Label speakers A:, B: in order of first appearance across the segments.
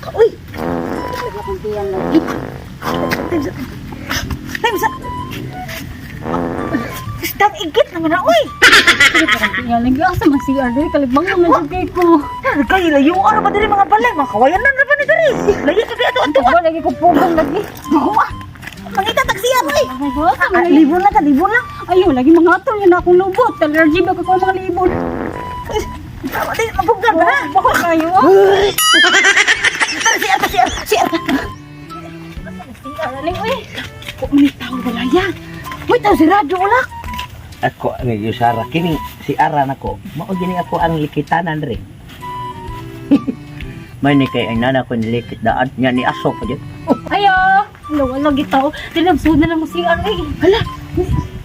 A: Ka, uy.
B: Akong tiyan lagi.
A: Time sa... Time sa... Basta ang igit naman na, uy.
B: Akong tiyan lagi. Asa man si Ardoy? Kalibang naman jud kay ko.
A: Kay layo ano ba diri mga balay, mga kawayanan ra ba ni diri? Layo ka ato ato.
B: Wala lagi ko pugang lagi.
A: Buwa. Mangita tag siya, uy.
B: Ay, asa
A: Ah,
B: man lagi.
A: libon lang ka, libon lang.
B: Ayaw, lagi mga atol yun akong lubot. Allergy ba ko mga libon?
A: Di, mapuggan ka na.
B: Bako kayo ah.
A: Tara, siya, siya, siya.
B: Aling, uy.
A: Wa man ni tao balaya. Uy, tao si Radyo ulak.
C: Ako ang Yusara kini si Ara nako. Mao gini ako ang likitanan re. May ni kay ay nana ko nilikit daan nya ni aso pa jud.
B: Ayo. Wala, wala gitaw. Tinabsud na lang mo si Ardoy.
A: Hala.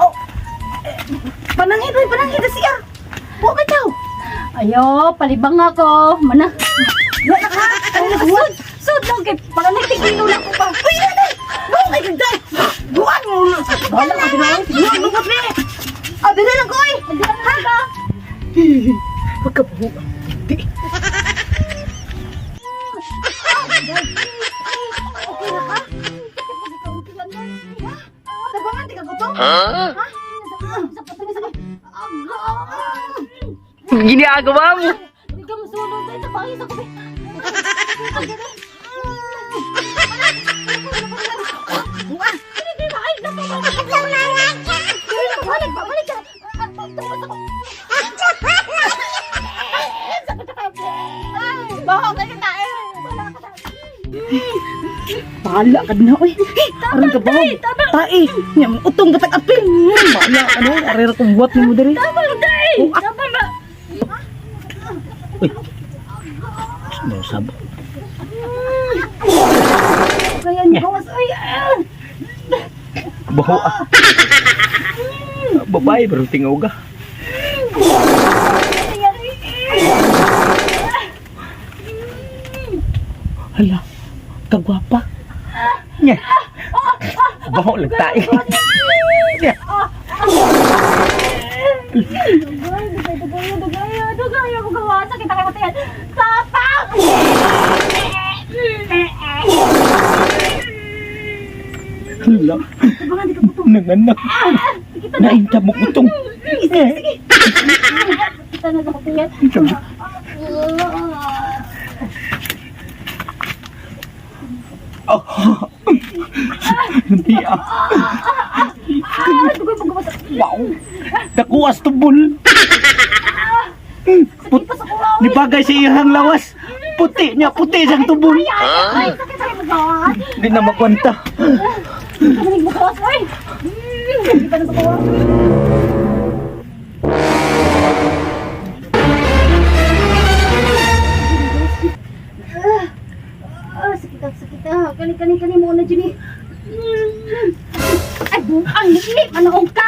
A: Oh. Eh, panangit, uy, panangit na siya. Wa man tao.
B: Ayo, palibang ako. Mana.
A: Wa na ka.
B: Ay, sud. Sud lang kay para nagtigilo lang ko pa.
A: Uy, nanay! Buong kay gagday! Buwan mo!
B: Bahala ka dinaw.
A: Buwan mo pre! Ah, dili lang ko, uy!
B: Ha?
A: Pagkabuho. Di. Okay na ka? Tabangan, di ka gutom? Ha?
C: Ginagawa mo.
B: Hindi ka masunod dahil sa pangis ako.
A: Buwan! Dili lang, balik ba? Balik ka!
B: Baho ka kita.
A: Bahala ka na, uy. Aron ka ba? Tae. Nya mo utong ka tag-apil. Bahala ka na. Arera kong buhat nimo diri.
B: Tama lang dahil. Tama ba?
C: Uy. No sab.
B: Kaya niyo gawas ay. Ah.
C: Baho ah. Babae bro tingoga.
A: Hala. Kagwapa.
C: Nya. Baho lang tae. Nya.
B: Dugay, dugay, dugay, dugay, dugay, ako gawa sa kita kayo tiyan. Tapang!
C: Hala. Nanganak. Nainta mo kutong. Nya.
B: Kita na sa katiyan.
C: Oh. Hindi ah.
B: Ah, dugay mo gawas.
C: Wow. Nakuas tubol. Put
B: Sakit pa sa kuha.
C: Di bagay sa iyang lawas. Puti niya, puti siyang tubol.
B: Ay, sakit sa magawas.
C: Hindi na makwenta.
B: Kamanig mo gawas, oy. Kita na sa kuha. Ah, sakit ah, sakit ah. Kani, kani, kani mo na, Jenny. Ay, buang, nili, manaong ka.